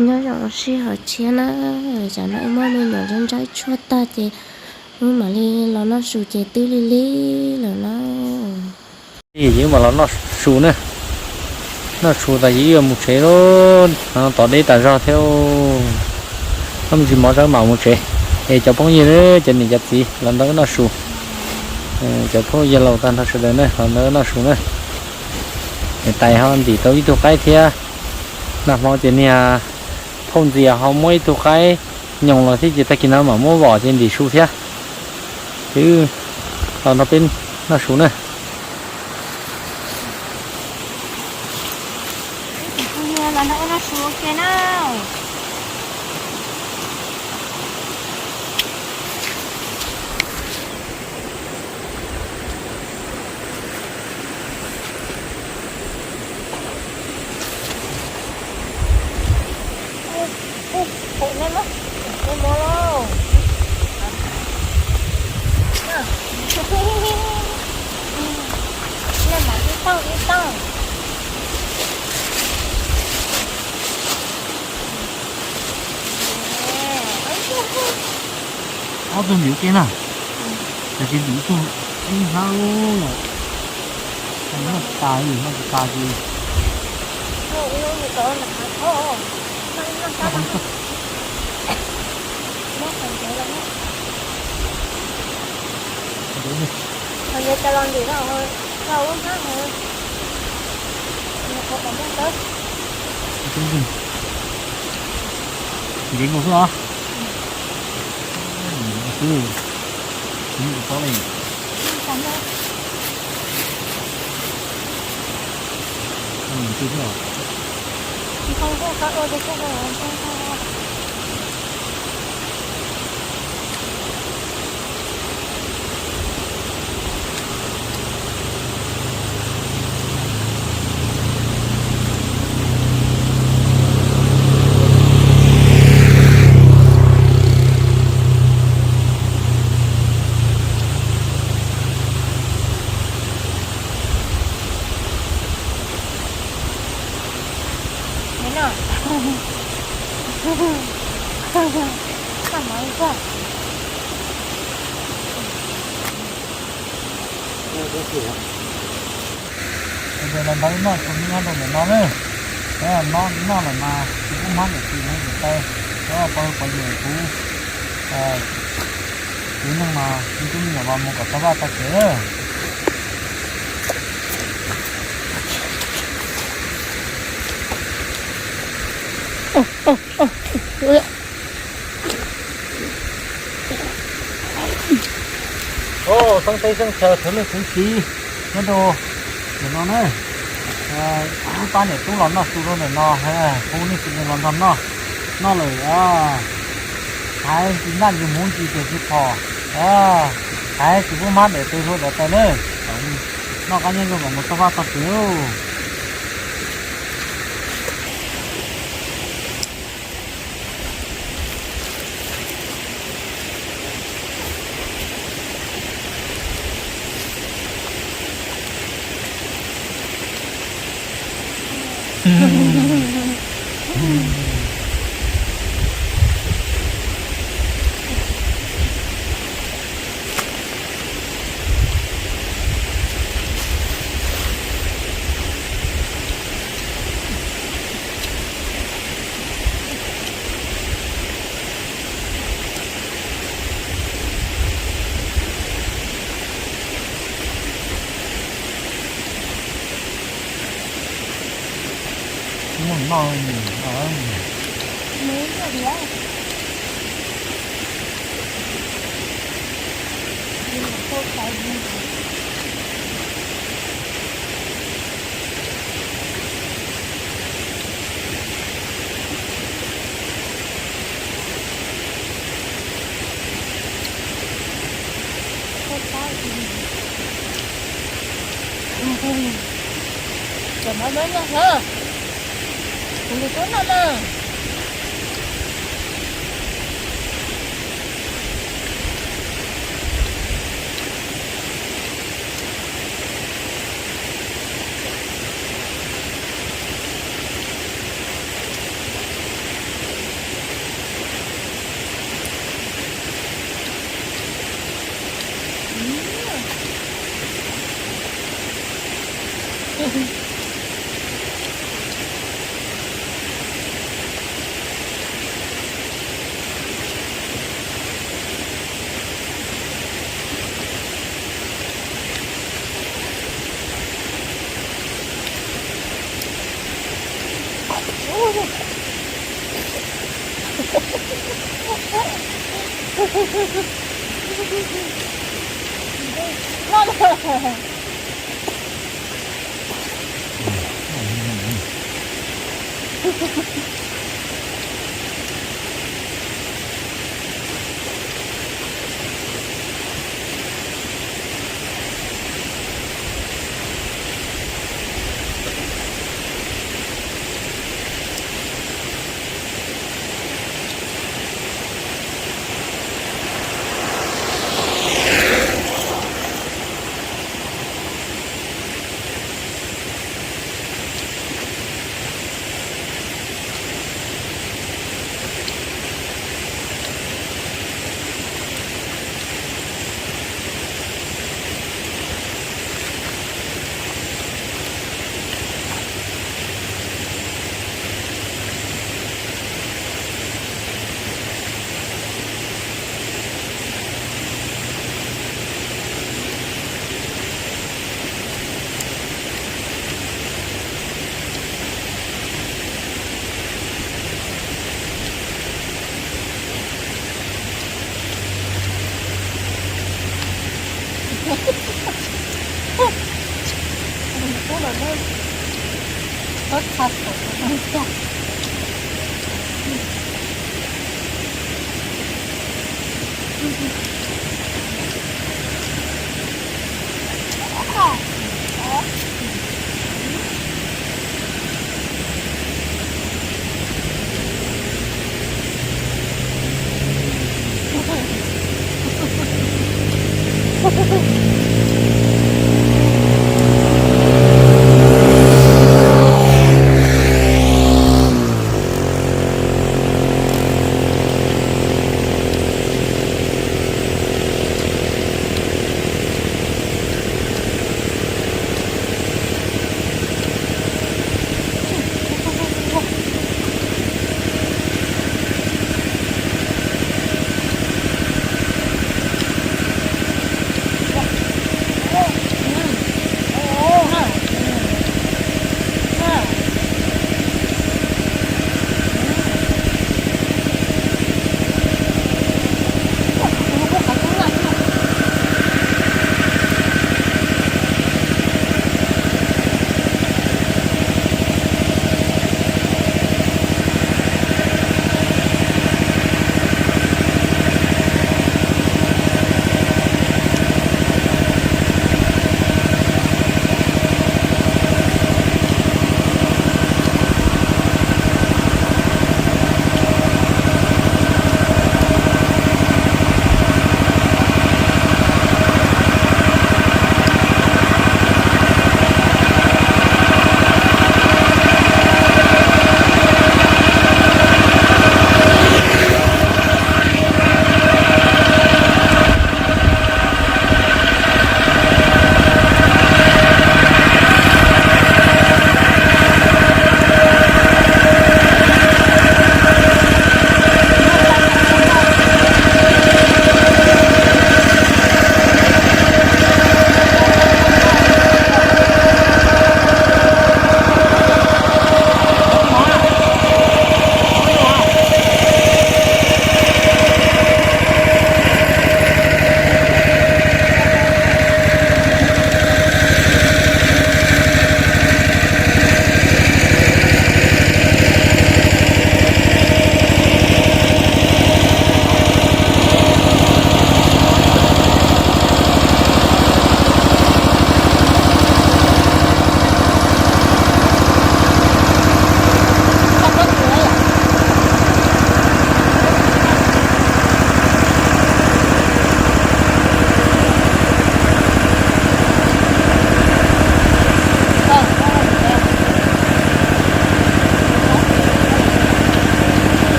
Nyob zoo sij hawm tshiab na, tsam no wb muab me nyuam ntsawb ntsawb tshuaj tag ces wb mam li los noj su ces twb lig lig lawm na. Ces wb mam los noj su na, noj su tas ces wb yuav mus tsev lauj, tom deb tas zog thiab. Noj me ntsis mov tso mam mus tsev. Es cov phooj ywg, cov niam cov txiv los nrog wb noj su, cov phooj ywg laus tag nrho sawv daws na los nrog wb noj su na. Niam tais ho ntim tau ib tug qaib thiab. Nag hmo ces niag phauj ntxias ho muab ib tug qaib nyoos los thiab ces tag kis no mam muab vom ces ntim su thiab. Ces wb los nrog peb noj su na. Ua, ua, ua, nej muab, nej muab lauj. Nej mam ib tooj ib tooj. Ob tug ntim ua ke na. Tab sis ntim ib tug ib hnab lawm. Noj tsis tas li, noj tsis tas ces Nkev nkaus xwb os. Xwb, kuv yeej tsis paub li. Ces los nrog wb noj su nyob rau ntawm no na. Noj, noj lawm mas tsis pub hmab niam txiv niam tais, pov hwm pov yawm kuv, kuv neeg mas kuv tus me nyuam mas mus kom tau vaj tau tsev. Xeeb teb xeeb chaw, thawj leej thawj txiv nyob rau ntawm no na, wb pab niam tub los noj su rau ntawm no, hu nej sawv daws los nrog noj. Noj lawm, hais ntsis ntaj ntsis hmuv ntsis tias tsis phom, hais tsis pub hmab niam txiv niam tais na. Noj qab nyob zoo kom mus txog vaj txog tsev. Cov mov muab noj hlo, kuv tus tub noj na.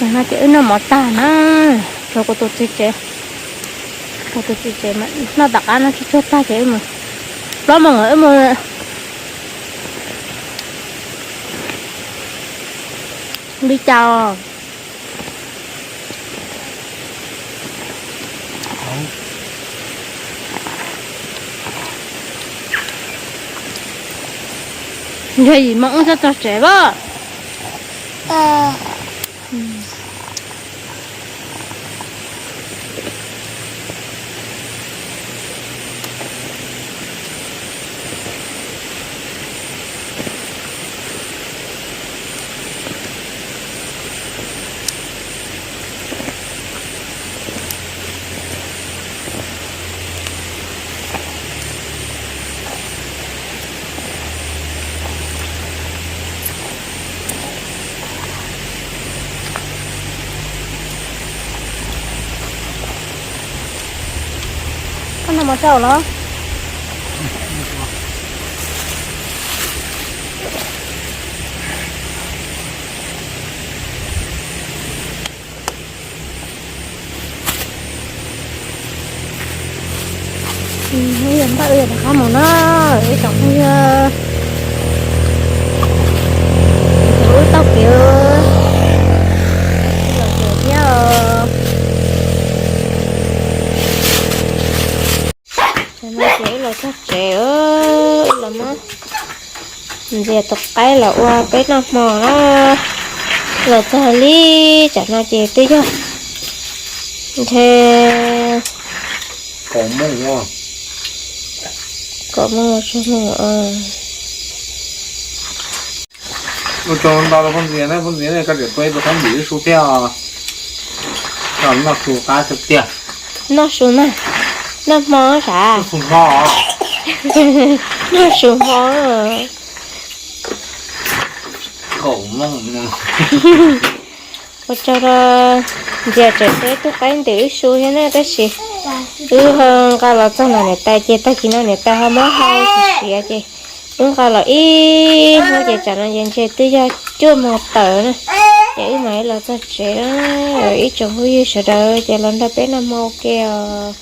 Tam no ces wb noj mov tag na, rau kuv tus txiv tsev, kuv tus txiv tsev mas noj tom qab no tsuag tsuag tag ces wb mus, plaub moos wb mus li cas. Yog yim moos wb txhob txog tsev as. Koj noj mov tsau los? Yog npaj wb rov qab mus na, ib tsoom phooj ywg, wb taug kev los tsev thiab. Tam no ces wb los txog tsev, wb los muab ntxias tus qaib los ua peb noj hmo na. Los txog li tsam no ces twb yog ntshe kaum moos, kaum moos tsaus ntuj. Ua tsaug ntau rau phooj ywg na, phooj ywg na, koj tseem tua ib tug qaib ntim wb su thiab os. Noj su qab tiag tiag. Noj su na, noj hmo sav. Noj su hmo. Ua tsaug rau ntxias tseem tua ib tug qaib ntim wb su thiab na, tab sis wb nqa los txog nram niam tais ces tag kis no niam tais ho muab hau siav ces wb nqa los ib hnub ces tsam no ces ntshe twb yog cuaj moos tawm na. Ces wb mam li los txog tsev na. Ib tsoom phooj ywg sawv daws ces los nrog peb noj hmo ua ke os.